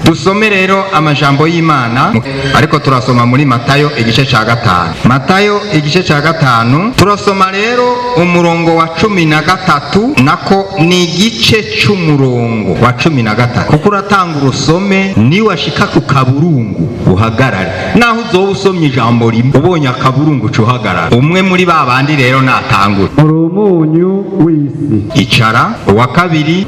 Dusome rero amajambo y'Imana, ariko turasoma muri Matayo igice cya 5. Matayo igice cya 5, turasoma rero umurongo wa 13, nako ni igice cy'umurongo wa 13, kuko uratanga urusome niwashika ku kaburungu uhagarare. Naho uzoba usomye ijambo rimwe, ubonye akaburungu uca uhagarara. Umwe muri ba bandi rero natangura. Uri umunyu w'isi. Icara. Uwa kabiri,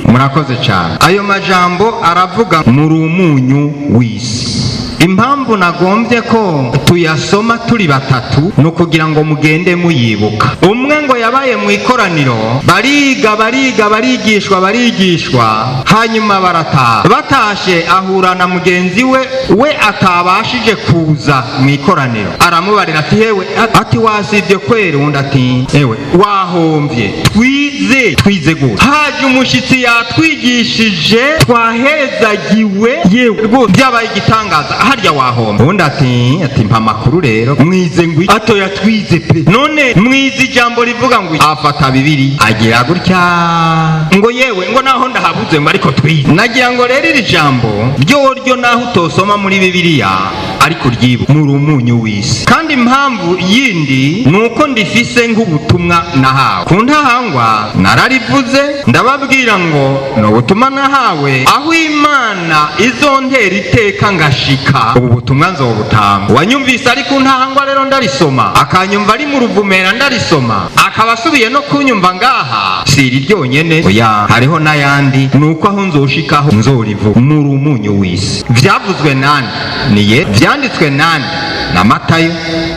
murakoze cyane. Ayo majambo aravuga muri umunyu w'isi. Impamvu nagombye ko tuyasoma turi batatu ni ukugira ngo mugende muyibuka. Umwe ngo yabaye mu ikoraniro, bariga, bariga, barigishwa, barigishwa, hanyuma barataha. Batashe ahura na mugenzi we, we atabashije kuza mu ikoraniro. Aramubarira ati: "Hewe," ati, "wasibye kweri." Undi ati: "Ewe, wahombye, twize, twize gute? Haje umushyitsi yatwigishije, twahezagiwe, yewe rwose byabaye igitangaza, harya wahomba." Ubundi ati: "Mpa amakuru rero, mwize ngo?" "Atoya, twize pe." "None mwize ijambo rivuga ngo?" Afata Bibiri agira gutya ngo: "Yewe," ngo, "naho ndahabuze," ngo, "ariko twize." Nagira ngo rero iri jambo ryoryo, naho utosoma muri Bibiliya, ariko ryibu muri umunyu w'isi. Kandi impamvu yindi ni uko ndifise nk'ubutumwa nahawe ku Ntahangwa. Nararivuze, ndababwira ngo ni ubutumwa nahawe, aho Imana izontera iteka ngashika, ubu butumwa nzobutanga. Uwanyumvise ari ku Ntahangwa rero ndarisoma, akanyumva ari mu Ruvumera ndarisoma, akaba asubiye no kunyumva ngaha, si iri ryonyene, oya, hariho n'ayandi. Ni uko aho nzoshikaho nzorivuga. Muri umunyu w'isi vyavuzwe nande? Niye. Vyanditswe nande? Na Matayo.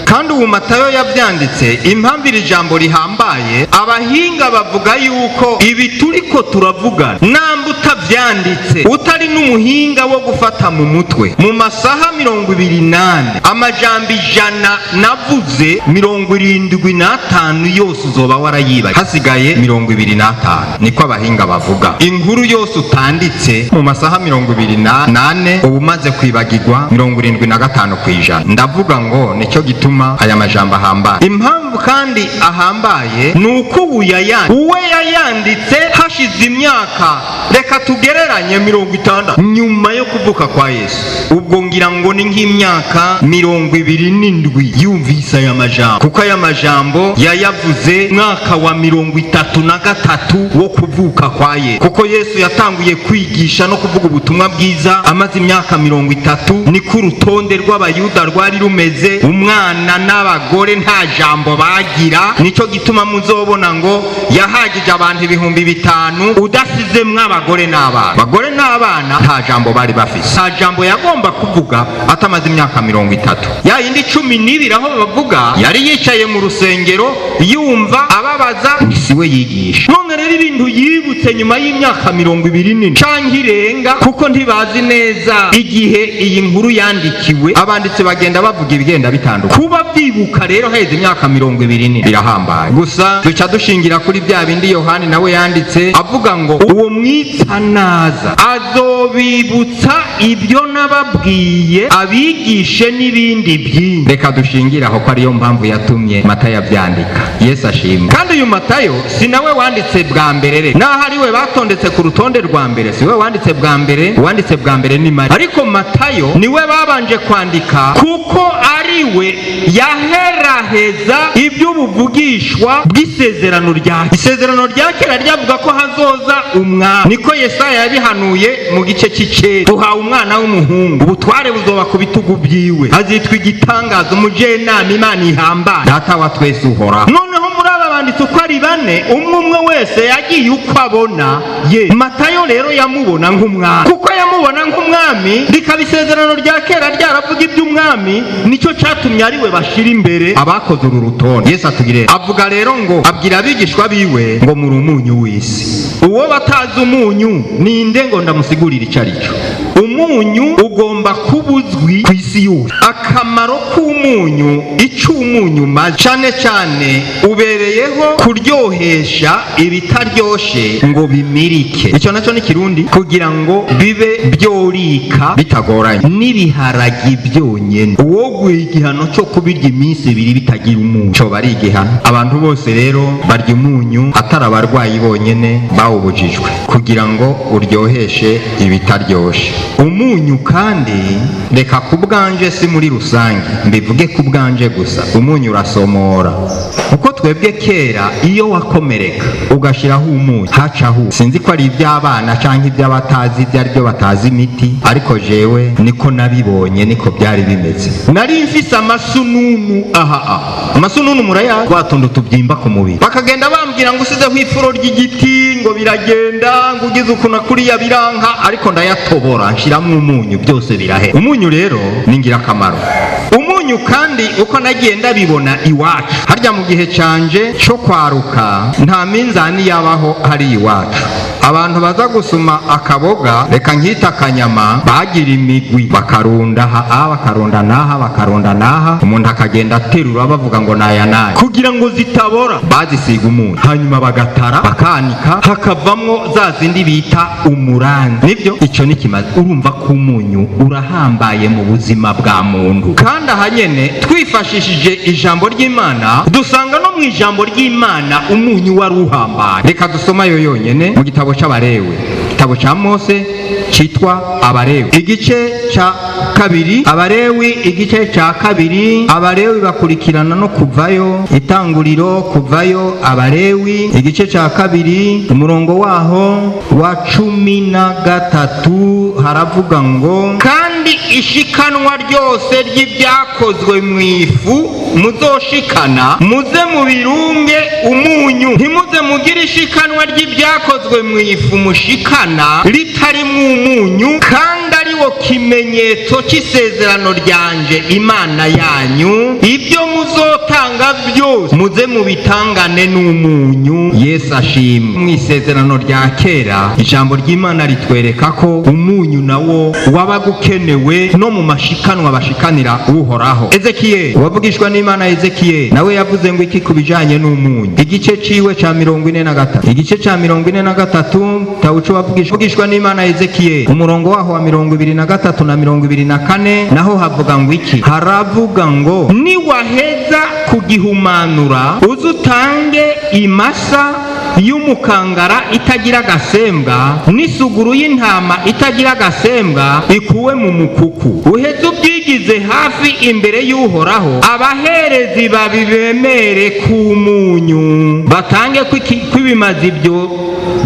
Kandi ubu Matayo yavyanditse. Impamvu iri jambo rihambaye, abahinga bavuga yuko ibi turiko turavugana, namba utavyanditse, utari n'umuhinga wo gufata mu mutwe, mu masaha 24 amajambo 100 navuze, 75 yose uzoba warayibaye, hasigaye 25. Niko abahinga bavuga. Inkuru yose utanditse, mu masaha 24 uba umaze kwibagirwa 75%. Ndavuga ngo nicyo gituma aya majambo ahambaye. Impamvu kandi ahambaye ni uko ubu uwe yayanditse hashize imyaka, reka tugereranye, 60 nyuma yo kuvuka kwa Yesu. Ubwo ngira ngo ni nk'imyaka 27 yumvise aya majambo, kuko aya majambo yayavuze mwaka wa 33 wo kuvuka kwa Yesu, kuko Yesu yatanguye kwigisha no kuvuga ubutumwa bwiza amaze imyaka 30. Niko urutonde rw'Abayuda rwari rumeze, umwana n'abagore nta jambo bagira. Nicyo gituma muzobona ngo yahagije abantu 5000, udasizemwo abagore n'abana. Abagore n'abana nta jambo bari bafise, nta jambo yagomba kuvuga atamaze imyaka 30. Ya yindi 12 aho bavuga yari yicaye mu rusengero yumva, ababaza, si we yigisha. None rero ibintu yibutse nyuma y'imyaka 24 canke irenga, kuko ntibazi neza igihe iyi nkuru yandikiwe, abanditsi bagenda bavuga ibigenda bitandukanye. Kuba byibuka rero haheze imyaka 24 birahambaye. Gusa duca dushingira kuri bya bindi Yohani nawe yanditse avuga ngo: "Uwo mwitsa naza azobibutsa ibyo nababwiye, abigishe n'ibindi byinshi." Reka dushingire aho ko ariyo mpamvu yatumye Matayo abyandika. Yesu ashimwe. Kandi uyu Matayo si nawe wanditse bwa mbere rero, naho ari we batondetse ku rutonde rwa mbere, si we wanditse bwa mbere. Uwanditse bwa mbere ni Mariya, ariko Matayo niwe babanje kwandika kuko ari we yaheraheza iby'ubuvugishwa bw'isezerano rya isezerano rya kera ryavuga ko hazoza umwami. Niko Yesaya yabihanuye mu gice cy'icenda: "Duhawe umwana w'umuhungu, ubutware buzoba ku bitugu byiwe, azitwa Igitangaza, Umujenama, Imana ihambaye, Data wa twese uhoraho." Noneho muri aba banditsi uko ari bane, umwe umwe wese yagiye uko abona ye. Matayo rero yamubona nk'umwami, kuko yamubona nk'umwami, rikaba isezerano rya kera ryaravuga iby'umwami. Nicyo cyatumye ari we bashira imbere abakoze uru rutonde. Yesu atugire. Avuga rero ngo abwira abigishwa biwe ngo: "Muri umunyu w'isi." Uwo batazi umunyu ninde ngo ndamusigurire icyo ari cyo? Umunyu ugomba kuba uzwi ku isi. Isi yose, akamaro k'umunyu, icyo umunyu umaze cyane cyane, ubereyeho kuryohesha ibitaryoshe ngo bimirike. Icyo nacyo ni Kirundi, kugira ngo bibe byorika bitagoranye. N'ibiharagi byonyine, uwoguha igihano cyo kubirya iminsi 2 bitagira umunyu, cyoba ari igihano. Abantu bose rero barya umunyu, atari abarwayi bonyene bawubujijwe, kugira ngo uryoheshe ibitaryoshe. Umunyu kandi, reka ku bwanje, si muri rusange, mbivuge ku bwanje gusa, umunyu urasomora, kuko twebwe kera iyo wakomereka ugashyiraho umunyu hacaho. Sinzi ko ari iby'abana cyangwa iby'abatazi ibyo ari byo, batazi imiti, ariko jewe niko nabibonye, niko byari bimeze. Nari mfise amasununu aha aha. Amasununu murayazi, twa tuntu tubyimba ku mubiri. Bakagenda bambwira ngo usizeho ifuro ry'igiti ngo biragenda, ngo ugize ukuntu kuriya biranka, ariko ndayatobora nshyiramo umunyu, byose birahera. Umunyu rero ni ingirakamaro. Umunyu kandi, uko nagiye ndabibona iwacu harya mu gihe canje cyo kwaruka, nta minzani yabaho hari iwacu. Abantu baza gusuma akaboga, reka nkita akanyama, bagira imigwi, bakarunda aha, bakarunda n'aha, bakarunda n'aha, umuntu akagenda aterura, bavuga ngo naya naya. Kugira ngo zitabora bazisiga umunyu, hanyuma bagatara, bakanika, hakavamwo za zindi bita umurani. Nibyo, icyo ni kimaze. Urumva ko umunyu urahambaye mu buzima bwa muntu. Kandi aha nyene twifashishije ijambo ry'Imana, dusanga no mu ijambo ry'Imana umunyu wari uhambaye. Reka dusoma yo yonyene mu gitabo c'Abarewe, igitabo ca Mose cyitwa Abarewi, igice ca 2. Abarewi igice ca 2. Abarewi bakurikirana no Kuvayo, Itanguriro, Kuvayo. Abarewi igice ca 2, umurongo waho wa 13, haravuga ngo: "Kandi ishikanwa ryose ry'ibyakozwe mu ifu muzoshikana, muze mubirunge umunyu. Ntimuze mugire ishikanwa ry'ibyakozwe mu ifu mushikana ritarimwo umunyu, kandi ari wo kimenyetso cy'isezerano ryanje Imana yanyu. Ibyo muzotanga byose muze mubitangane n'umunyu." Yesu ashimwe. Mu isezerano rya kera, ijambo ry'Imana ritwereka ko umunyu nawo wabaga ukenewe no mu mashikanwa bashikanira Uhoraho. Ezekiyeli, wavugishwa n'Imana, Ezekiyeli nawe yavuze ngo iki ku bijanye n'umunyu? Igice ciwe ca 43, igice ca 43, tawuco wavugishwa n'Imana Ezekiyeli, umurongo waho wa 23 na 24, naho havuga ngo iki? Haravuga ngo: "Niwaheza kugihumanura, uze utange imasa y'umukangara itagira agasembwa n'isuguru y'intama itagira agasembwa ikuwe mu mukuku, uheze ubyigize hafi imbere y'Uhoraho, abaherezi babibemere ku munyu, batange kw'ibimazi byo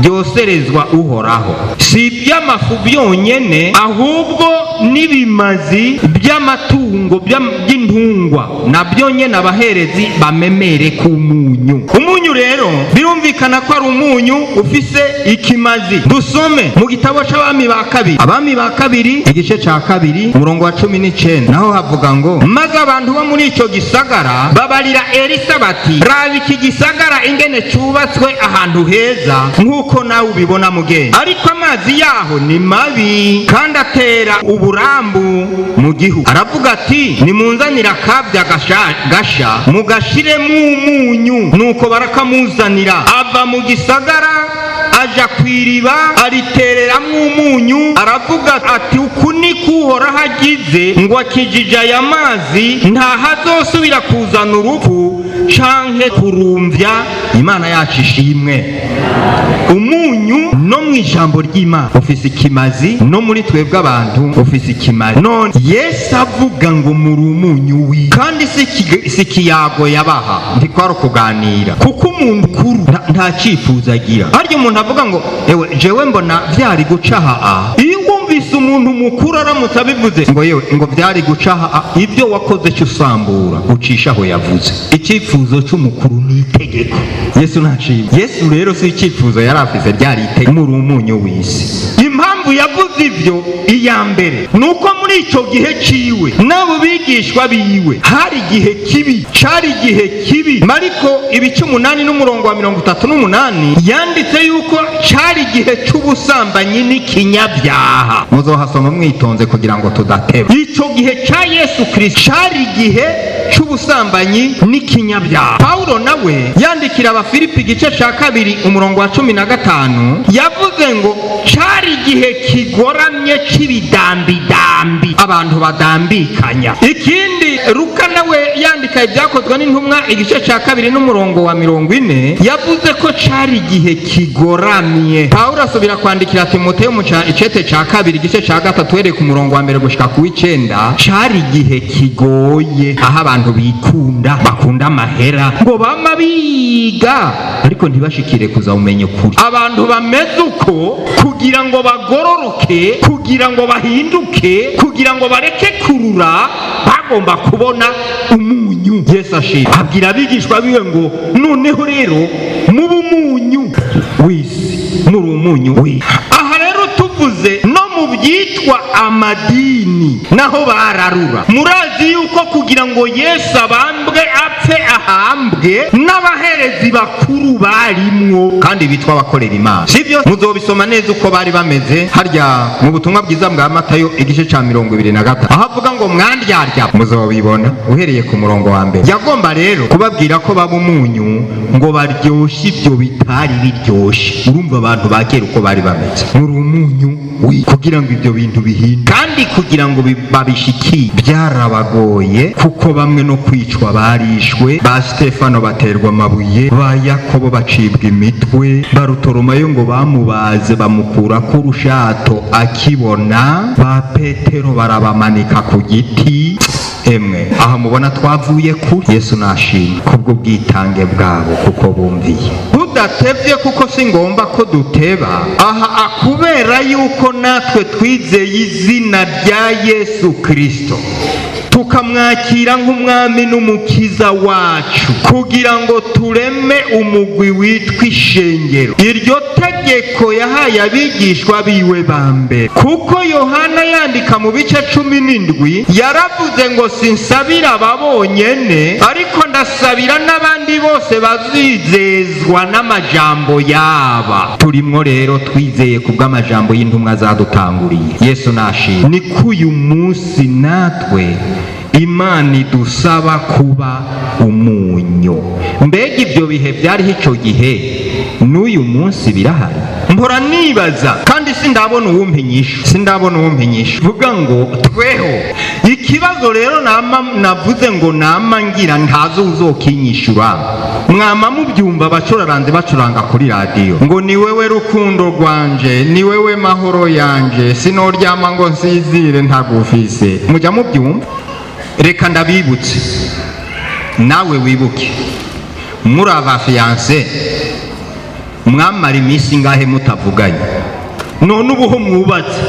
byoserezwa Uhoraho." Si iby'amafu byonyene, ahubwo n'ibimazi by'amatungo, by'intungwa, nabyo nyene abaherezi bamemere ku munyu. Umunyu rero birumvikana ko ari umunyu ufise ikimazi. Dusome mu gitabo c'Abami ba Kabiri, Abami ba Kabiri igice ca 2, umurongo wa 19, naho havuga ngo: "Maze abantu bo muri ico gisagara babarira Elisa bati: 'Raba iki gisagara ingene cubatswe ahantu heza, nk'uko nawe ubibona mugenzi, ariko amazi yaho ni mabi kandi atera uburambu mu gihugu.' Aravuga ati: 'Nimunzanire akabya gasha mugashiremo umunyu.' Nuko barakamuzanira. Ava mu gisagara aja ku iriba, aritereramwo umunyu, aravuga ati: 'Uku ni Uhoraho agize ngo akijije aya mazi, ntahazosubira kuzana urupfu canke kurumvya.'" Imana yacu ishimwe. Umunyu no mu ijambo ry'Imana ufise ikimazi, no muri twebwe abantu ufise ikimazi. None Yesu avuga ngo muri umunyu wi, kandi si ikiyago yabaha, ntikwari ukuganira, kuko umuntu kuru nta cyifuzo agira. Harya umuntu avuga ngo: "Ewe, jewe mbona vyari guca aha." Iyo wumvise umuntu mukuru aramutse abivuze ngo: "Yewe," ngo "byari guca aha," ibyo wakoze cyo usambura ucisha aho yavuze. Icyifuzo cy'umukuru ni itegeko. Yesu ntashimwe. Yesu rero si icyifuzo yari afise, ryari itegeko: muri umunyu w'isi. Impamvu Impamvu yavuze ibyo, iya mbere ni uko muri icyo gihe ciwe n'abo bigishwa biwe hari igihe kibi, cari igihe kibi. Mariko ibice 8 n'umurongo wa 38 yanditse yuko cari igihe c'ubusambanyi n'ikinyabyaha. Muzohasoma mwitonze kugira ngo tudateba. Ico gihe ca Yesu Kristo cari igihe c'ubusambanyi n'ikinyabyaha. Pawulo nawe yandikira Abafilipi igice ca 2 umurongo wa 15 yavuze ngo cari igihe kigoramye c'ibidambidambi, abantu badambikanya. Ikindi, Luka nawe yandika Ibyakozwe n'Intumwa igice ca 2 n'umurongo wa 40 yavuze ko cari igihe kigoramye. Pawulo asubira kwandikira Timoteyo mu icete ca 2 igice ca 3 uhereye ku murongo wa 1 gushika ku w'9, cari igihe kigoye aho abantu bikunda, bakunda amahera, ngo bama biga ariko ntibashikire kuza umenya ukuri. Abantu bameze uko, kugira ngo bagororoke, kugira ngo bahinduke, kugira ngo bareke kurura, bagomba kubona umunyu. Yesu ashima abwira abigishwa biwe ngo noneho rero mube umunyu w'isi, muri umunyu w'isi. Aha rero tuvuze no mu byitwa amadini naho bararura. Murazi yuko kugira ngo Yesu abambwe, apfe, ahambwe, n'abaherezi bakuru barimwo kandi bitwa abakorera Imana, sibyo? Muzobisoma neza uko bari bameze harya mu Butumwa Bwiza bwa Matayo igice ca 23, aho avuga ngo mwandyarya. Muzobibona uhereye ku murongo wa 1. Yagomba rero kubabwira ko baba umunyu ngo baryoshe ibyo bitari biryoshe. Urumva abantu ba kera uko bari bameze, muri umunyu kugira ngo ibyo bintu bihinduke, kandi kugira ngo babishikiye byarabagoye, kuko bamwe no kwicwa barishwe. Ba Stefano baterwa amabuye, ba Yakobo bacibwa imitwe, Barutoromayo ngo bamubaze bamukura ku rushato akibona, ba Petero barabamanika ku giti. Emwe, aha mubona twavuye ku Yesu nashimwe kubwo bwitange bwabo, kuko bumviye. Tudatevye, kuko si ngomba ko duteba aha, akubera yuko natwe twizeye izina rya Yesu Kristo, tukamwakira nk'umwami n'umukiza wacu, kugira ngo tureme umugwi witwa ishengero. Iryo tegeko yahaye abigishwa biwe ba mbere, kuko Yohana yandika mu bice 17 yaravuze ngo sinsabira aba bonyene, ariko ndasabira n'abandi bose bazizezwa n'amajambo yaba. Turimwo rero twizeye ku bw'amajambo y'intumwa zadutanguriye. Yesu nashimwe. Ni ko uyu munsi natwe Imana idusaba kuba umunyu. Mbega ibyo bihe byariho icyo gihe, n'uyu munsi birahari? Mpora nibaza kandi sindabona uwumpa inyishu, sindabona uwumpa inyishu. Vuga ngo tweho ikibazo rero nama navuze ngo nama ngira ntazi uzokinyishura. Mwama mubyumva abacuraranze bacuranga kuri radiyo ngo ni wewe rukundo rwanje, ni wewe mahoro yanje, sinoryama ngo nsizire ntagufise. Mujya mubyumva? Reka ndabibutse, nawe wibuke, muri aba fiancés mwamara iminsi ingahe mutavuganye? None ubuho mwubatse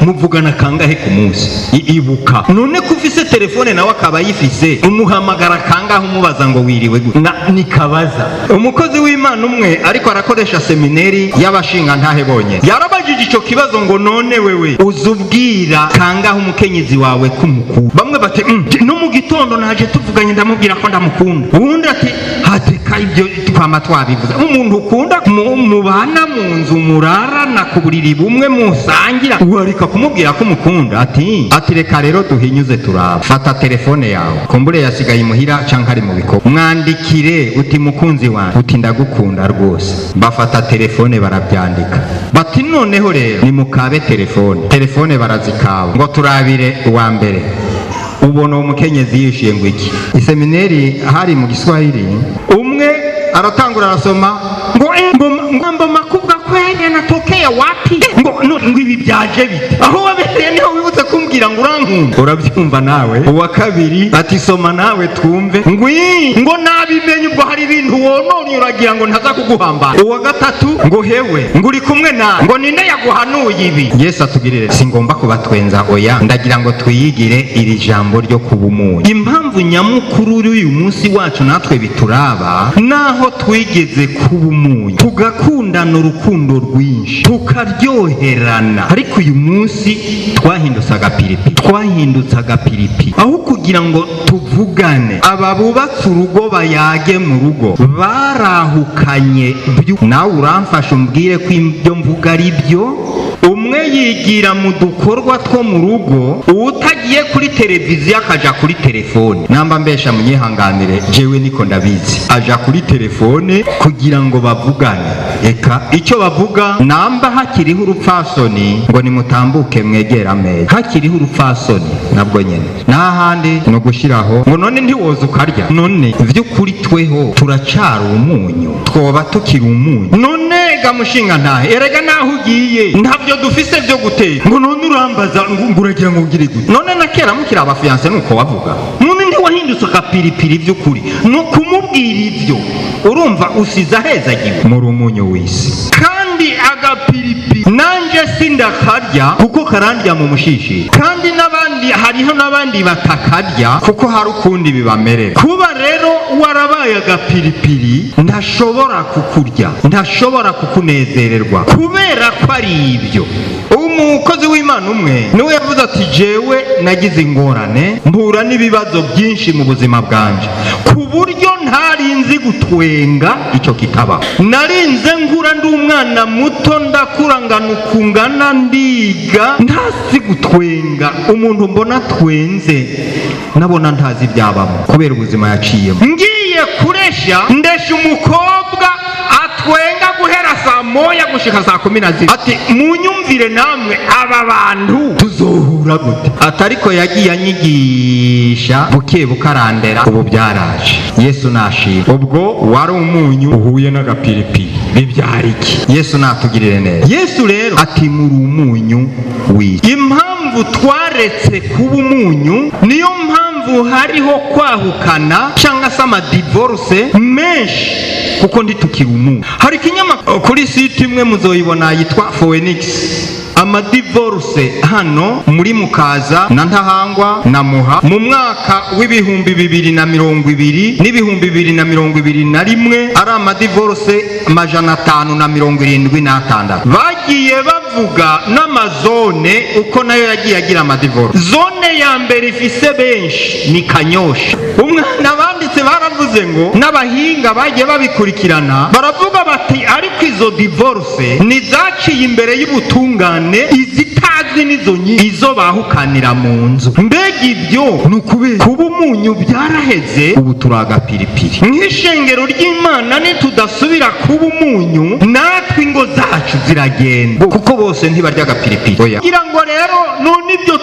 muvugana kangahe ku munsi? Ibuka none ko ufise telefone, nawe akaba ayifise, umuhamagara kangahe umubaza ngo wiriwe gute? Nikabaza umukozi w'Imana umwe ariko arakoresha semineri y'abashinga ntahe bonyene, yarabajije ico kibazo ngo none wewe uzubwira kangahe umukenyezi wawe kumukunda? Bamwe bati no mu gitondo naje tuvuganye ndamubwira ko ndamukunda. Uwundi ati hateka ibyo twama twabivuze. Umuntu ukunda, mubana mu nzu, murarana ku buriri bumwe, musangira, wareka kumubwira ko umukunda? Ati reka rero duhinyuze turaba. Fata telefone yawe, kumbure yasigaye imuhira canke ari mu bikorwa, mwandikire uti mukunzi wanjye, uti ndagukunda rwose. Bafata telefone barabyandika, bati noneho rero nimukabe telefone. Telefone barazikaba ngo turabire uwa mbere. Ubona uwo mukenyezi yishuye ngo iki? Isemineri hari mu Giswahili. Umwe aratangura arasoma ngo ngo ngo makubwa kweli anatokea wapi? Ngo no, ngo ibi byaje bite? Aho wabereye niho wibutse kumbwira ngo urankunda? nkunda. Urabyumva nawe? Uwa kabiri ati: "Soma nawe twumve." Ngwi ngo: "Nabimenye, ubwo hari ibintu wononye, uragira ngo ntaza kuguhambana." Uwa gatatu ngo: "Hewe," ngo, "uri kumwe na ngo ninde yaguhanuye ibi?" Yesu atugirire. Singomba kubatwenza, oya, ndagira ngo twiyigire iri jambo ryo kuba umunyu. Impamvu nyamukuru y'uyu munsi wacu natwe bituraba, naho twigeze kuba umunyu, tugakundana urukundo rwinshi, tukaryoherana, ariko uyu munsi twahindutse agapiripi, twahindutse agapiripi. Aho kugira ngo tuvugane, aba bubatse urugo bayage mu rugo, barahukanye. Nawe uramfasha umbwire ko ibyo mvuga ari byo. Umwe yigira mu dukorwa two mu rugo, utagiye kuri televiziyo akaja kuri telefone. Namba mbesha munyihanganire, jewe niko ndabizi. Aja kuri telefone kugira ngo bavugane. Eka icyo bavuga, namba hakiriho urupfasoni, ngo nimutambuke mwegera ameza, hakiriho urupfasoni nabwo nyene n'ahandi ni ugushyiraho ngo: "None ntiwoza ukarya?" None vy'ukuri tweho turacara umunyu? Twoba tukiri umunyu? None ga mushinga ntahe, erega naho ugiye ntabyo dufise byo guteka. Ngo: "None urambaza ngo uragira ngo ngire gute?" None na kera mukiri aba fiancés nuko wavuga? None ntiwahindutse agapiripiri? By'ukuri ni ukumubwira ibyo, urumva usize ahezagiwe. Muri umunyu w'isi, kandi agapiripi nanje sindakarya kuko karandya mu mushishi, kandi n'abandi, hariho n'abandi batakarya kuko hari ukundi bibamerera. Kuba rero warabaye agapiripiri, ntashobora kukurya, ntashobora kukunezererwa kubera ko ari ibyo. Umukozi w'Imana umwe niwe yavuze ati: "Jewe nagize ingorane, mpura n'ibibazo byinshi mu buzima bwanje, ku buryo ntari nzi gutwenga." Icyo kitaba narinze nkura, ndi umwana muto, ndakura ngana ukungana, ndiga, ntazi gutwenga. Umuntu mbona twenze nabona ntazi ibyabamo kubera ubuzima yaciyemo. Ngiye kuresha, ndesha umukobwa atwenga guhera saa 1 gushika saa 12. Ati: "Munyumvire namwe, aba bantu tuzohura gute?" Ati: "Ariko yagiye anyigisha buke bukarandera, ubu byaraje." Yesu nashima. Ubwo wari umunyu uhuye n'agapiripiri, bibyara iki? Yesu natugirire neza. Yesu rero ati: "Muri umunyu w'isi." Impamvu twaretse kuba umunyu, niyo mpamvu hariho kwahukana cyangwa se ama divorce menshi, kuko ntitukiri umunyu. Hari ikinyamakuru kuri site imwe muzoyibona yitwa Phoenix. Ama divorce hano muri Mukaza na Ntahangwa na Muha mu mwaka w'2020 n'2021 ari ama divorce 576. Bagiye bavuga n'ama zone uko nayo yagiye agira ama divorce. Zone ya mbere ifise benshi ni Kanyosha. Umwana banditse baravuze ngo n'abahinga bagiye babikurikirana baravuga bati: "Ariko izo divorce ni zaciye imbere y'ubutungane, izitazwi nizo nyinshi, izo bahukanira mu nzu." Mbega ibyo ni ukubera kuba umunyu byaraheze, ubu turi agapiripiri. Nk'ishengero ry'Imana, nitudasubira kuba umunyu, natwe ingo zacu ziragenda, kuko bose ntibarya agapiripiri, oya. Kugira ngo rero none ibyo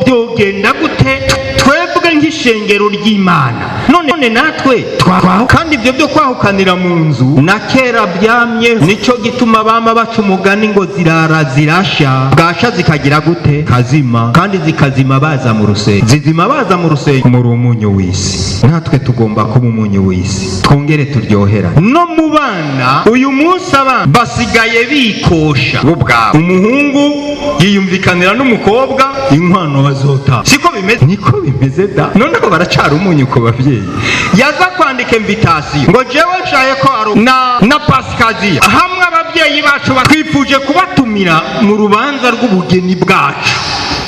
byogenda gute? Twebwe nk'ishengero ry'Imana, none natwe twaho. Kandi ibyo byo kwahukanira mu nzu na kera byamye, nicyo gituma bama baca umugani ngo zirara zirasha, bwasha zikagira gute? Kazima. Kandi zikazima baza mu rusenge, zizima baza mu rusenge. Muri umunyu w'isi, natwe tugomba kuba umunyu w'isi, twongere turyohera no mu bana. Uyu munsi abana basigaye bikosha bo ubwabo. Umuhungu yiyumvikanira n'umukobwa inkwano bazota. Siko bimeze? Niko bimeze da. Noneho baracara umunyu ku bavyeyi. Yaza kwandika invitation ngo: "Jewe nshaye ko ari na Pasikaziya hamwe ababyeyi bacu twifuje kubatumira mu rubanza rw'ubugeni bwacu."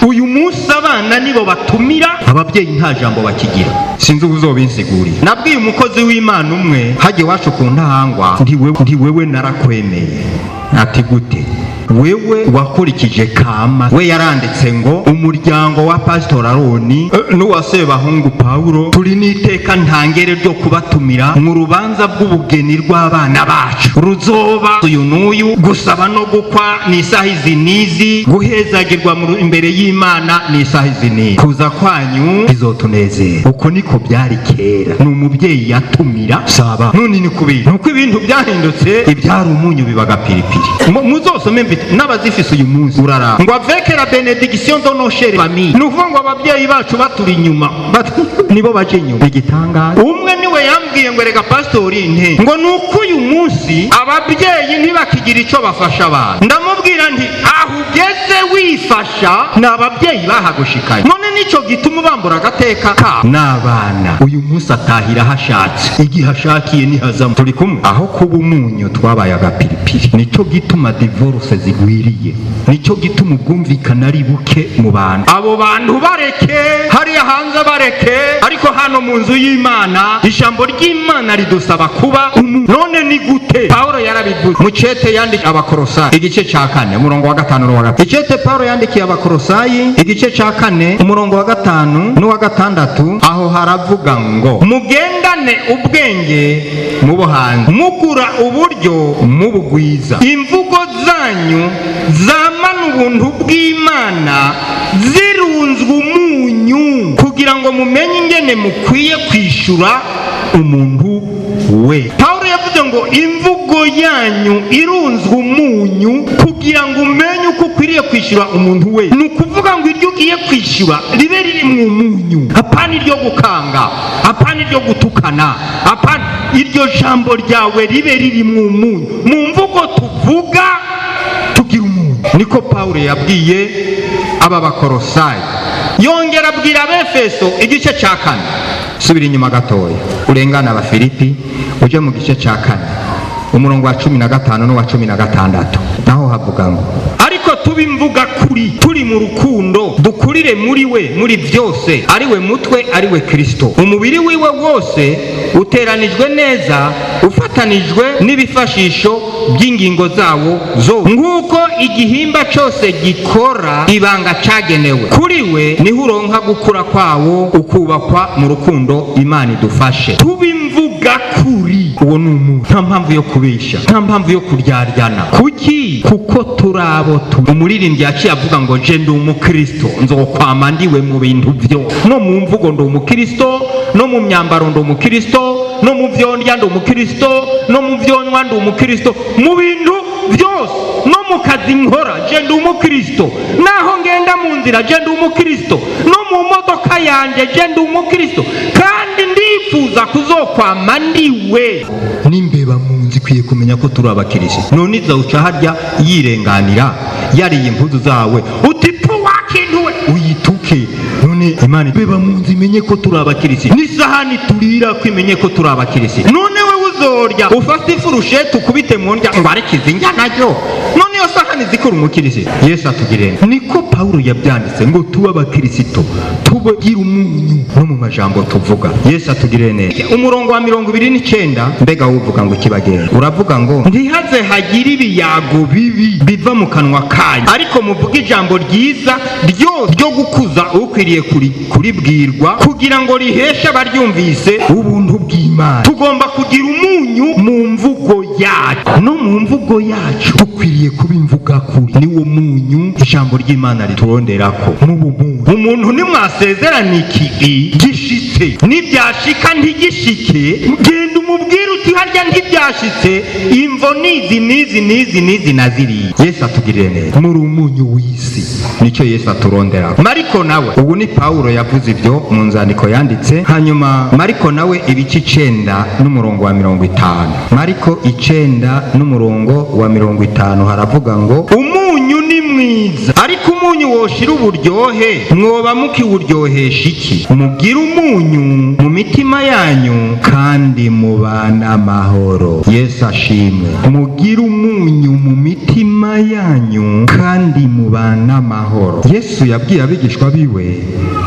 Uyu munsi abana nibo batumira ababyeyi, nta jambo bakigira. Sinzi ubuzobinsigurira. Nabwiye umukozi w'Imana umwe hajya iwacu ku Ntahangwa nti: "Wewe narakwemeye." Ati: "Gute?" "Wewe wakurikije kama." We yaranditse ngo: "Umuryango wa Pasitori Aroni n'uwa Sebahungu Pawulo turi n'iteka ntangere ryo kubatumira mu rubanza rw'ubugeni rw'abana bacu ruzoba uyu n'uyu, gusaba no gukwa ni isaha izi n'izi, guhezagirwa imbere y'Imana ni isaha izi n'izi, kuza kwanyu bizotunezera." Uko niko byari kera, ni umubyeyi yatumira saba. None ni kubiri nuko ibintu byahindutse, ibyari umunyu bibaga piripiri. Muzosome invitation. mfite n'abazifise uyu munsi. Uraraba ngo avec la bénédiction de nos chères familles, ni ukuvuga ngo ababyeyi bacu baturi inyuma, nibo baje inyuma. Igitangaza, umwe niwe yambwiye ngo: "Rega pastori, nte ngo ni uko uyu munsi ababyeyi ntibakigira icyo bafasha abantu." Ndamubwira nti: "Aho ugeze wifasha ni ababyeyi bahagushikanye, none nicyo gituma ubambura agateka ka n'abana. Uyu munsi atahira aho ashatse, igihe ashakiye nihazamo." Turi kumwe? Aho kuba umunyu twabaye agapiripiri. Nicyo gituma divorce zigwiriye, nicyo gituma ubwumvikane ari buke mu bantu. Abo bantu bareke hariya hanze, bareke, ariko hano mu nzu y'Imana ijambo ry'Imana ridusaba kuba umuntu. None ni gute? Pawulo yarabivuze mu cete yandikiye Abakorosayi, igice cya 4, umurongo wa 5 n'uwa 6. Icete Pawulo yandikiye Abakorosayi, igice cya 4, umurongo wa 5 n'uwa 6, aho haravuga ngo: "Mugendane ubwenge mubo hanze, mugura uburyo mubugwiza, imvugo zanyu zamana ubuntu bw'Imana zirunzwe umunyu, kugira ngo mumenye ingene mukwiye kwishyura umuntu we." Pawulo yavuze ngo imvugo yanyu irunzwe umunyu kugira ngo umenye uko ukwiriye kwishyura umuntu we. Ni ukuvuga ngo iryo ugiye kwishyura ribe riri mu munyu, apana iryo gukanga, apana iryo gutukana, apana iryo jambo ryawe ribe riri mu munyu. Mu mvugo tuvuga tugira umunyu. Niko Pawulo yabwiye aba Bakorosayi. Yongera abwira Abefeso igice cya 4. Subira inyuma gatoya, urengana Abafilipi, uje mu gice cya 4, umurongo wa 15 n'uwa 16. Naho havuga ngo: "Ariko tuba imvuga kuri turi mu rukundo, dukurire muri we muri byose, ari we mutwe, ari we Kristo. Umubiri wiwe wose uteranijwe neza, ufatanijwe n'ibifashisho by'ingingo zawo zose, nk'uko igihimba cyose gikora ibanga cyagenewe, kuri we niho uronka gukura kwawo, ukubakwa mu rukundo." Imana idufashe tuba imvuga kuri. Uwo ni umuntu, nta mpamvu yo kubesha, nta mpamvu yo kuryaryana. Kuki? Kuko turi abo turi. Umuririmbyi yaciye avuga ngo: "Je ndi umukristo, nzokwama ndiwe mu bintu byo no mu mvugo. Ndi umukristo no mu myambaro, ndi umukristo no mu byo ndya, ndi umukristo no mu byo nywa, ndi umukristo mu bintu byose, no mu kazi nkora je ndi umukristo, naho ngenda mu nzira je ndi umukristo, no mu modoka yanjye je ndi umukristo, kandi ndifuza kuzokwama ndiwe." N'imbeba mu nzu ikwiye kumenya ko turi abakirisitu. None izawuca harya yirenganira yariye impuzu zawe, uti: "Pu wakintu we!" Uyituke. None Imana, imbeba mu nzu imenye ko turi abakirisitu, n'isahani turira ko imenye ko turi abakirisitu. None we uzorya ufate ifurusheti ukubite mu ndya ngo areke izi ndya naryo? None iyo sahani zikora umukirisitu? Yesu atugirire. Niko Pawulo yabyanditse ngo tube abakirisitu, tubagire umunyu no mu majambo tuvuga. Yesu atugirire neza. Umurongo wa 29, mbega wuvuga ngo ikibagenda? Uravuga ngo: "Ntihaze hagire ibiyago bibi biva mu kanwa kanyu, ariko muvuge ijambo ryiza ryose ryo gukuza ukwiriye kuribwirwa, kugira ngo riheshe abaryumvise ubuntu bw'Imana." Tugomba kugira umunyu mu mvugo yacu. No mu mvugo yacu dukwiriye kuba imvuga kuri. Niwo munyu ijambo ry'Imana rituronderako. N'ubu umuntu nimwasezerana iki gishitse, nibyashika ntigishike, genda umubwire uti: "Harya ntibyashitse, imvo nizi nizi nizi nizi na ziriya." Yesu atugirire neza. Muri umunyu w'isi, nicyo Yesu aturondera. Mariko nawe, ubu ni Pawulo yavuze ibyo mu nzandiko yanditse, hanyuma Mariko nawe ibice 9 n'umurongo wa 50. Mariko 9 n'umurongo wa 50 haravuga ngo: "Umunyu ni mwiza, ariko umunyu woshira uburyohe, mwoba mukiwuryohesha iki? Mugire umunyu mu mitima yanyu kandi mubane amahoro." Yesu ashimwe. Mugire umunyu mu mitima yanyu kandi mubane amahoro. Yesu yabwiye abigishwa biwe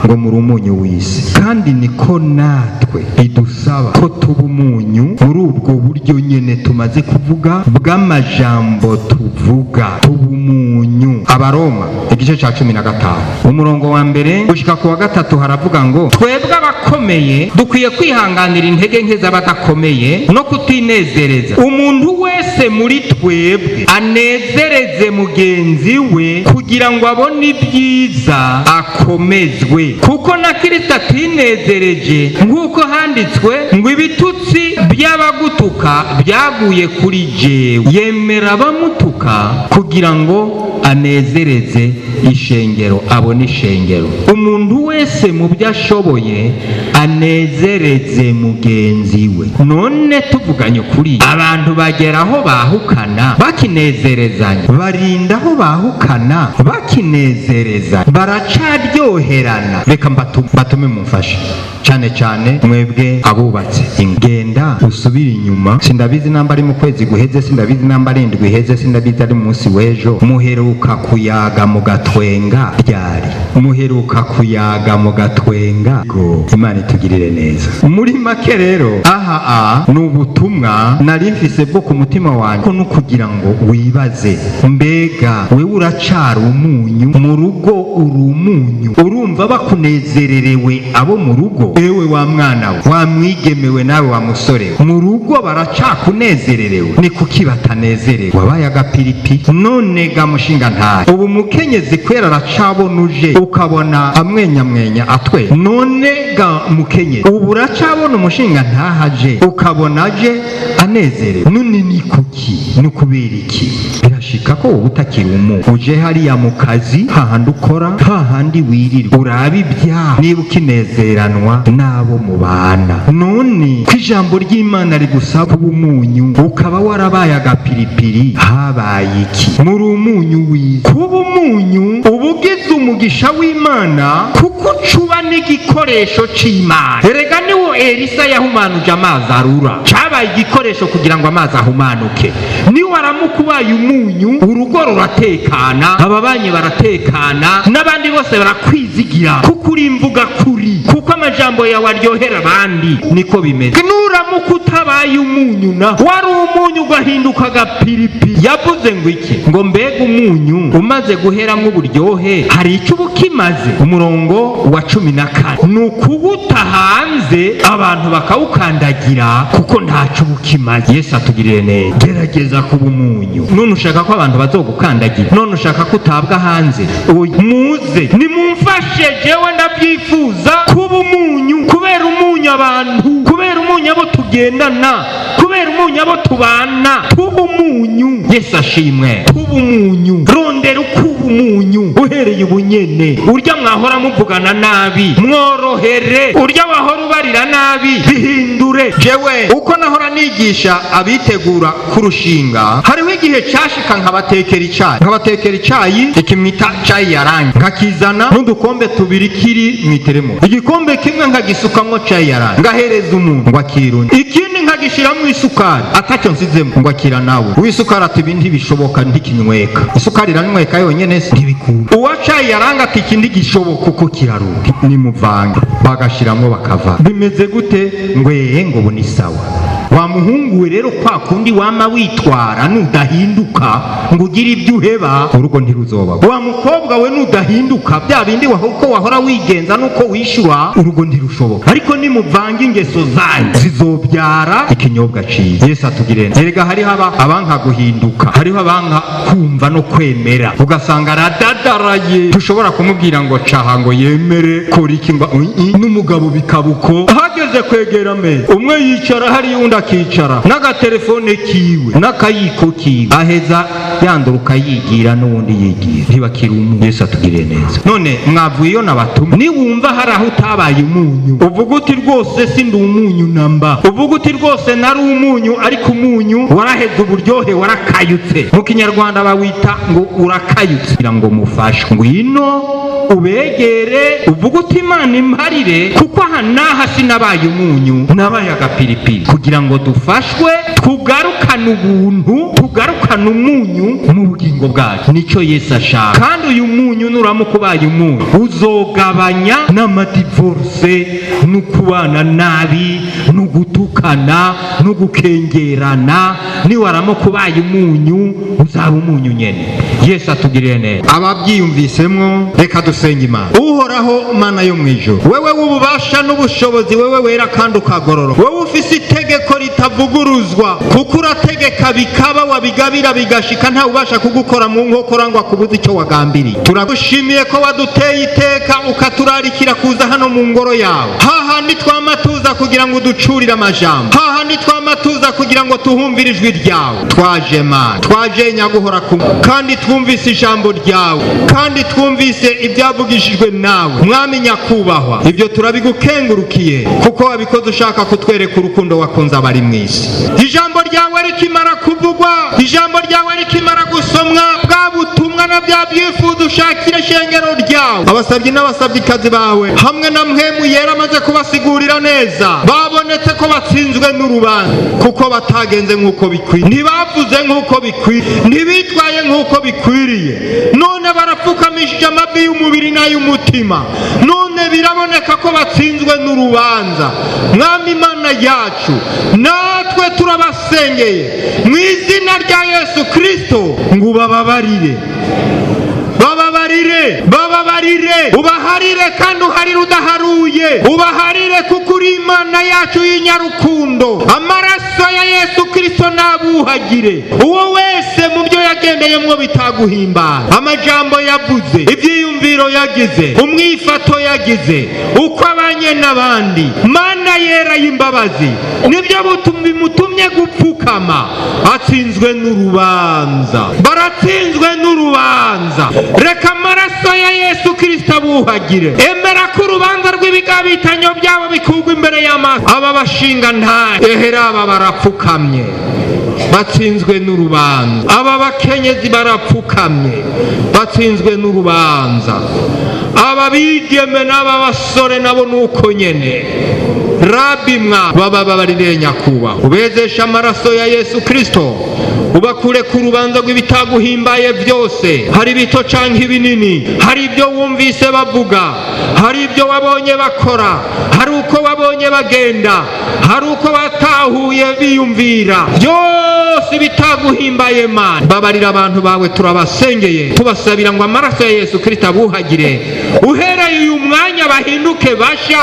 ngo: "Muri umunyu w'isi." Kandi niko natwe bidusaba ko tuba umunyu muri ubwo buryo nyene tumaze kuvuga bw'amajambo tuvuga, tuba umunyu. Abaroma igice cya 15, umurongo wa 1 gushika ku wa 3, haravuga ngo: "Twebwe abakomeye dukwiye kwihanganira intege nke z'abadakomeye no kutinezereza umuntu wese muri twe." Twebwe anezereze mugenzi we kugira ngo abone ibyiza akomezwe, kuko na Kristo atinezereje, nk'uko handitswe ngo: "Ibitutsi by'abagutuka byaguye kuri jewe." Yemera abamutuka kugira ngo anezereze ishengero, abone ishengero. Umuntu wese mu byo ashoboye anezereze mugenzi we. None tuvuganye ukuri, abantu bagera aho bahukana bakinezerezanya, barinda aho bahukana bakinezereza, baracaryoherana. Reka mbatume mumfashe cyane cyane mwebwe abubatse. Ingenda usubire inyuma, sindabizi namba ari mu kwezi guheze, sindabizi namba ari indwi iheze, sindabizi ari munsi w'ejo. Muheruka kuyaga mugatwenga ryari? Muheruka kuyaga mugatwenga? Go Imana itugirire neza. Muri make rero, aha a ni ubutumwa nari mfise bwo ku mutima wanjye, ko no kugira ngo wibaze: mbega wewe uracara umunyu mu rugo? Uri umunyu? Urumva bakunezererewe abo mu rugo? Ewe wa mwana we, wa mwigemewe, nawe wa musore we, mu rugo baracakunezererewe? Ni kuki batanezerewe? Wabaye agapiripi. None ga mushinga ntahe, ubu mukenyezi kwera aracabona uje ukabona amwenyamwenya atwe? None ga mukenyezi, ubu uracabona umushinga ntahaje ukabona aje anezerewe? None ni kuki? Ni kubera iki? Birashika ko wowe utakiri umu uje hariya mu kazi, hahandi ukora, hahandi wirirwa, uraba ibyaha niba ukinezeranwa n'abo mubana. None ko ijambo ry'Imana rigusaba kuba umunyu, ukaba warabaye agapiripiri, habaye iki? Muri umunyu w'isi. Kuba umunyu uba ugize umugisha w'Imana, kuko ucuba n'igikoresho c'Imana. Erega niwo Elisa yahumanuje amazi arura, cabaye igikoresho kugira ngo amazi ahumanuke. Niwe aramuka ubaye umunyu, urugo ruratekana, ababanyi baratekana, n'abandi bose barakwizigira, kuko uri imvuga kuri, kuko amajambo yawe aryohera abandi. Niko bimeze. Nuramuka utabaye umunyu, na wari umunyu ugahinduka agapiripi, yavuze ngo iki? Ngo: "Mbega umunyu umaze guheramo uburyohe, hari icyo uba ukimaze?" Umurongo wa 14: "Ni ukuwuta hanze, abantu bakawukandagira, kuko ntacyo uba ukimaze." Yesu atugirire neza. Gerageza kuba umunyu. None ushaka ko abantu bazogukandagira? None ushaka ko utabwa hanze? Oya, muze nimumfashe, jewe ndabyifuza kuba umunyu, kubera umunyu abantu, kubera umunyu abo tugendana, kubera umunyu abo tubana. Tuba umunyu. Yesu ashimwe. Tuba umunyu. Rondera uko uba umunyu uhereye ubunyene. Urya mwahora muvugana nabi, mworohere. Urya wahora ubarira nabi, bihindure. Jewe uko nahora nigisha abitegura kurushinga, hariho igihe cashika nkabatekera icayi, nkabatekera icayi ikimwita cayi yarangi, nkakizana n'udukombe tubiri kiri mw'iteremo. Igikombe kimwe nkagisukamwo cayi yarangi, ngahereza umuntu ngo akirunde, ikindi nkagishiramwo isukari atacyo nsizemo, ngo akira nawe. Uw'isukari ati: "Ibi ntibishoboka, ntikinyweka." Isukari iranyweka yonyene se? Ntibikunda. Uwa cayi yaranga ati: "Ikindi gishoboka uko kiraruka, nimuvange." Bagashiramwo bakava. Bimeze gute? Ngo ehe, ngo ubu ni sawa. Wa muhungu we rero, kwa kundi wama witwara, nudahinduka ngo ugire ibyo uheba, urugo ntiruzoba. Wa mukobwa we, nudahinduka bya bindi uko wahora wigenza nuko wishyura, urugo ntirushoboka. Ariko nimuvanga ingeso zanyu, zizobyara ikinyobwa ciza. Yesu atugire neza. Erega hariho abanka guhinduka, hariho abanka kumva no kwemera, ugasanga aradadaraye. Tushobora kumubwira ngo caha ngo yemere, kora iki ngo n'umugabo bikaba uko. Hageze kwegera ameza, umwe yicara hariya, undi akicara n'agatelefone kiwe n'akayiko kiwe, aheza yanduruka yigira n'uwundi yigira, ntibakiri umunyu. Yesu atugirire neza. None mwavuye iyo nabatuma, niwumva hari aho utabaye umunyu, uvuga uti: "Rwose si ndi umunyu namba." Uvuga uti: "Rwose nari umunyu, ariko umunyu waraheze uburyohe, warakayutse." Mu Kinyarwanda bawita ngo urakayutse. Kugira ngo mufashwe, ngwino ubegere, uvuga uti: "Imana imparire, kuko aha n'aha sinabaye umunyu, nabaye agapiripiri." Kugira ngo dufashwe, tugarukane ubuntu, tugarukane umunyu mu bugingo bwacu. Nicyo Yesu ashaka. Kandi uyu munyu, nuramuka ubaye umunyu, uzogabanya n'amadivorce, no kubana nabi, no gutukana, no gukengerana. Niwaramuka ubaye umunyu, uzaba umunyu nyene. Yesu atugirire neza. Ababyiyumvisemwo, reka dusenge Imana. Uhoraho Mana yo mu ijuru, wewe w'ububasha n'ubushobozi, wewe wera kandi ukagororoka, wewe ufise itegeko ritavuguruzwa, kuko urategeka bikaba, wabigabira bigashika, nta ubasha kugukora mu nkokora ngo akubuze icyo wagambiriye. Turagushimiye ko waduteye iteka, ukaturarikira kuza hano mu ngoro yawe, hahandi twama tuza kugira ngo uducurire amajambo, hahandi twama tuza kugira ngo tuhumvire ijwi ryawe. Twaje Mana, twaje nyaguhora kumwe, kandi twumvise ijambo ryawe, kandi twumvise ibyavugishijwe nawe, Mwami nyakubahwa. Ibyo turabigukengurukiye, kuko wabikoze ushaka kutwereka urukundo wakunze abari mu isi. Ijambo ryawe rikimara kuvugwa, ijambo ryawe rikimara gusomwa, bwa butumwa na bya byifuzo ushakira ishengero ryawe, abasabyi n'abasabyikazi bawe hamwe na Mpwemu Yera amaze kubasigurira neza, babonetse ko batsinzwe n'urubanza, kuko batagenze nk'uko bikwiye, ntibavuze nk'uko bikwiye, ntibitwaye nk'uko bikwiriye. None barapfukamishije amavi y'umubiri n'ay'umutima, none biraboneka ko batsinzwe n'urubanza. Mwami Imana yacu, natwe turabasengeye mu izina rya Yesu Kirisito ngo ubababarire, bababarire, bababarire, ubaharire kandi uharire udaharuye, ubaharire kuko uri Imana yacu y'inyarukundo. Amaraso ya Yesu Kirisito nabuhagire uwo wese mu byo yagendeyemwo bitaguhimbara, amajambo yavuze, ibyiyumviro yagize, umwifato yagize, uko abanye n'abandi. Mana yera y'imbabazi, nibyo bimutumye gupfukama. Atsinzwe n'urubanza, baratsinzwe n'urubanza. Reka amaraso ya Yesu Kirisito abuhagire. Emera ko urubanza rw'ibigabitanyo byabo bikurwa imbere y'amaso. Aba bashinga nta ehera, aba barapfukamye, batsinzwe n'urubanza. Aba bakenyezi barapfukamye, batsinzwe n'urubanza. Aba bigeme n'aba basore nabo nuko nyene. Rabi mwa baba babarire nyakubahwa, ubezesha amaraso ya Yesu Kirisito, ubakure ku rubanza rw'ibitaguhimbaye byose. Hari bito canke ibinini, hari ibyo wumvise bavuga, hari ibyo wabonye bakora, hari uko wabonye bagenda, hari uko batahuye biyumvira, byose bitaguhimbaye. Mana, babarira abantu bawe. Turabasengeye, tubasabira ngo amaraso ya Yesu Kirisito abuhagire. Uhereye uyu mwanya bahinduke basha,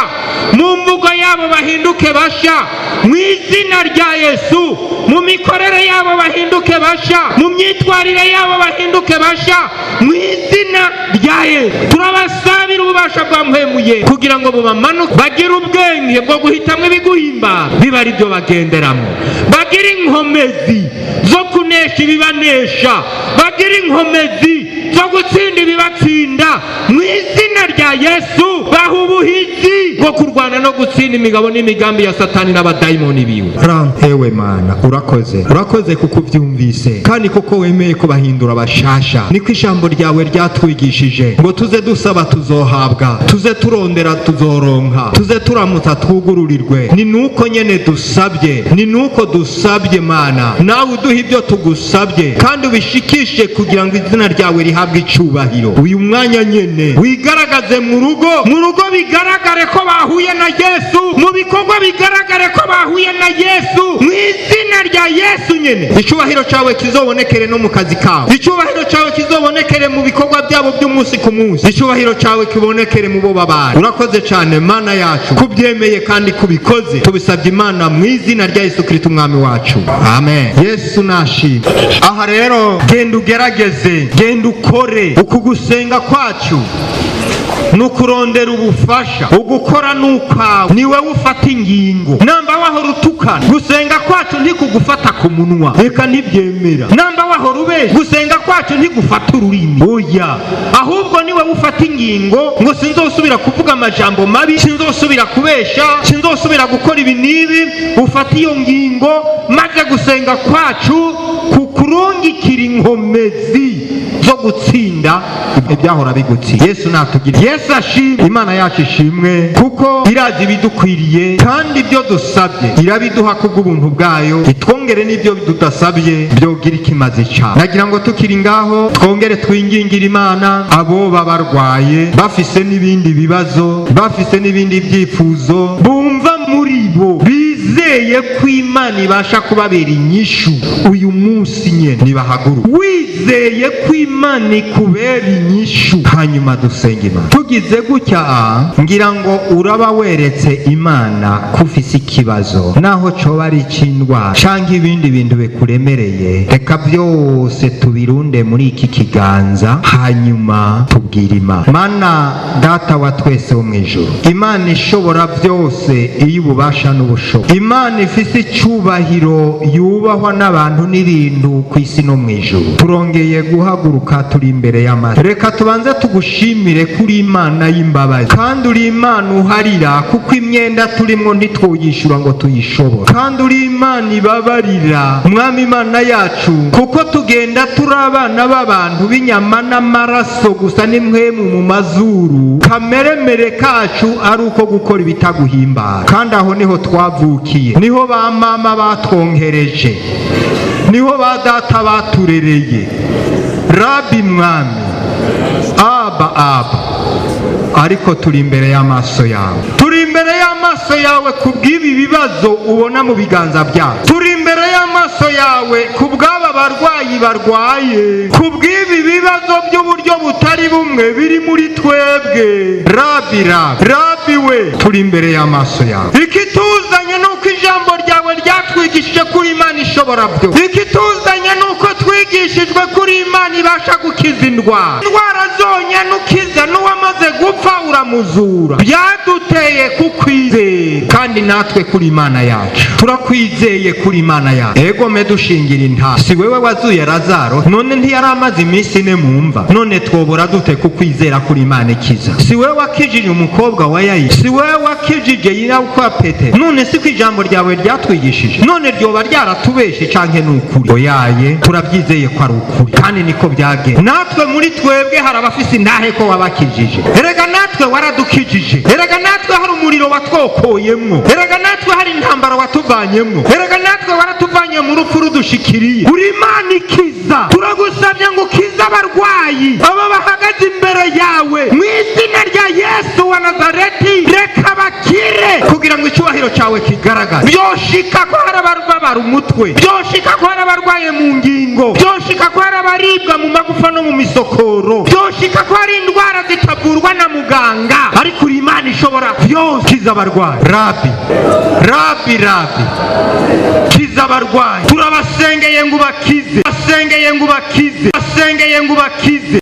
mu mvugo yabo bahinduke basha mu izina rya Yesu, mu mikorere yabo bahinduke basha, mu myitwarire yabo bahinduke basha mu izina rya Yesu. Turabasabira ububasha bwa Mpwemu kugira ngo bubamanuke, bagire ubwenge bwo guhitamo ibiguhimba biba ari byo bagenderamo, bagire inkomezi zo kunesha ibibanesha, bagire inkomezi zo gutsinda ibibatsinda mu izina rya Yesu. Baha ubuhizi bwo kurwana no gutsinda imigabo n'imigambi ya Satani n'abadayimoni biwe. Ewe Mana, urakoze, urakoze kuko ubyumvise kandi kuko wemeye kubahindura bashasha. Niko ijambo ryawe ryatwigishije ngo tuze dusaba tuzohabwa, tuze turondera tuzoronka, tuze turamutsa twugururirwe. Ni nuko nyene dusabye, ni nuko dusabye Mana, nawe uduha ibyo tugusabye kandi ubishikishe kugira ngo izina ryawe rihabwe icubahiro. Uyu mwanya nyene wigaragaze mu rugo, mu rugo bigaragare ko bahuye na Yesu, mu bikorwa bigaragare ko bahuye na Yesu mu izina rya Yesu nyene. Icubahiro cyawe kizobonekere no mu kazi kawe, icubahiro cyawe kizobonekere mu bikorwa byabo by'umunsi ku munsi, icubahiro cyawe kibonekere mu bo babana. Urakoze cyane Mana yacu kubyemeye kandi kubikoze. Tubisabye Imana mu izina rya Yesu Kristo umwami wacu, amen. Yesu nashimwe. Aha rero genda ugerageze, genda ukore. Uku gusenga kwacu ni ukurondera ubufasha, ugukora ni ukwawe, ni wowe ufata ingingo. Namba wahora utukana, gusenga kwacu ntikugufata ku munwa, reka ntibyemera. Namba wahora ubeshya, gusenga kwacu ntigufata ururimi, oya. Ahubwo ni wowe ufata ingingo ngo sinzosubira kuvuga amajambo mabi, sinzosubira kubesha, sinzosubira gukora ibi n'ibi. Ufata iyo ngingo, maze gusenga kwacu kukurungikira inkomezi zo gutsinda ibyahora bigutsinda. Yesu natugire, Yesu ashimwe. Imana yacu ishimwe kuko irazi ibidukwiriye, kandi ibyo dusabye irabiduha kubw'ubuntu bwayo, itwongere n'ibyo tudasabye byogira ikimaze cyane. Nagira ngo tukiri ngaho twongere twingingire Imana abo babarwaye, bafise n'ibindi bibazo, bafise n'ibindi byifuzo bumva muri bo. Bizeye ko Imana ibasha kubabera inyishu uyu munsi nyene, nibahaguruke. Wizeye ko Imana ikubera inyishu, hanyuma dusenga Imana. Tugize gutya, ngira ngo uraba weretse Imana ko ufise ikibazo, naho coba ari ic'indwara canke ibindi bintu bikuremereye. Reka byose tubirunde muri iki kiganza, hanyuma tubwire Imana. Mana Data wa twese wo mu ijuru, Imana ishobora byose, iyo ububasha n'ubushobozi, Imana ifise icyubahiro, yubahwa n'abantu n'ibintu ku isi no mu ijuru, turongeye guhaguruka turi imbere y'amaso. Reka tubanze tugushimire kuri Imana y'imbabazi, kandi uri Imana uharira, kuko imyenda turimo ntitwoyishyura ngo tuyishobore. Kandi uri Imana ibabarira, Mwami Imana yacu, kuko tugenda turi abana b'abantu b'inyama n'amaraso gusa n'impwemu mu mazuru, kameremere kacu ari uko gukora ibitaguhimbara. Kandi aho niho twavukiye, niho ba mama batwonkereje, niho ba data baturereye. Rabi, Mwami, Aba, Aba, ariko turi imbere y'amaso yawe, turi imbere y'amaso yawe ku bw'ibi bibazo ubona mu biganza byacu. Turi imbere y'amaso yawe ku bw'aba barwayi barwaye, ku bw'ibi bibazo by'uburyo butari bumwe biri muri twebwe. Rabi, Rabi, Rabi we, turi imbere y'amaso yawe. Ikituzanye ni uko ijambo ryawe ryatwigishije kuri Imana ishobora byo. Ikituzanye ni uko twigishijwe kuri Imana ibasha gukiza indwara, indwara zonyine ukiza n'uwamaze gupfa uramuzura. Byaduteye kukwizera, kandi natwe kuri Imana yacu turakwizeye, kuri Imana yacu. Egome dushingira inta, si wewe wazuye Lazaro? None ntiyari amaze iminsi 4 mu mva? None twobora dute kukwizera kuri Imana ikiza? Si wewe wakijije umukobwa wa Yayiro? Si wewe wakijije nyirabukwe Petero? None si ko ijambo ryawe ryatwigishije? None ryoba ryaratubeshe canke ni ukuri? Oyaye, turabyizeye ko ari ukuri, kandi niko byagenze. Natwe muri twebwe hari abafise intahe ko wabakijije. Erega natwe waradukijije, erega natwe hari umuriro watwokoyemwo, erega natwe hari intambara watuvanyemwo, erega natwe waratuvanye mu rupfu rudushikiriye. Uri Imana ikiza. Turagusabye ngo ukize abarwayi aba bahagaze imbere yawe mu izina rya Yesu wa Nazareti. Reka bakire kugira ngo icyubahiro cyawe kigaragare. Byoshika ko hari abarwabara umutwe, byoshika ko hari abarwaye mu ngingo, byoshika ko hari abaribwa mu magufa no mu misokoro, byoshika ko hari indwara zitavurwa na muganga, ariko uri Imana ishobora byose. Kiza abarwayi, Rabi, Rabi, Rabi, kiza abarwayi. Turabasengeye ngo ubakize, basengeye ngo ubakize, basengeye ngo ubakize.